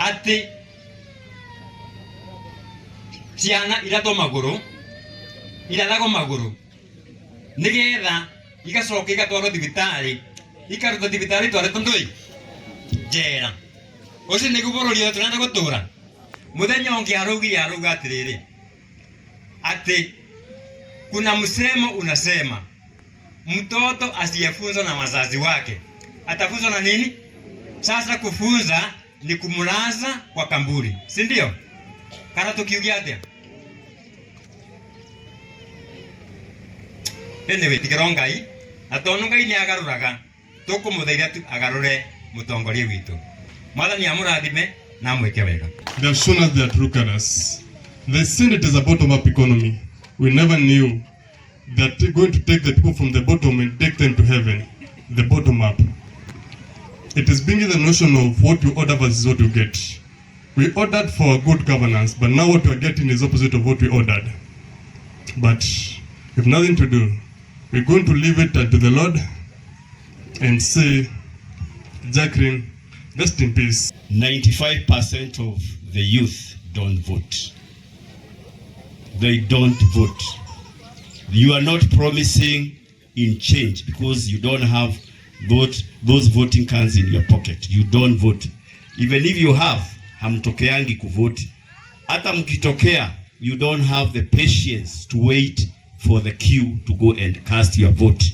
Atĩ ciana irathwo magũrũ, irathagwo magũrũ nĩgetha igacoka igatwarwo thibitarĩ, ikarutwo thibitarĩ itwarĩtwo ndũĩ njera. Ũcio nĩguo bũrũri ũyũ tũrenda gũtũra? Mũthenya ũngĩ araugire, arauga atĩrĩrĩ, atĩ kuna msemo unasema mtoto asiyefunzwa na wazazi wake atafunzwa na nini? Sasa kufunza ni kumlaza kwa kamburi, si ndio? Kana tukiugia atia? Anyway, tigĩro Ngai na tondũ Ngai nĩ agarũraga, tũkũmũthaitha tu agarũre mũtongoria witũ. Mwathani amũrathime na amwĩke wega. They have shown us their true colors. They said it is a bottom-up economy. We never knew that they're going to take the people from the bottom and take them to heaven. The bottom up. It is bringing the notion of what you order versus what you get. We ordered for good governance, but now what we are getting is opposite of what we ordered. But we've nothing to do. We're going to leave it unto the Lord and say, Jacqueline, rest in peace. 95% of the youth don't vote. They don't vote. You are not promising in change because you don't have those voting cards in your pocket. You don't vote. Even if you have, hamtokeangi kuvote. Hata mkitokea, you don't have the patience to wait for the queue to go and cast your vote.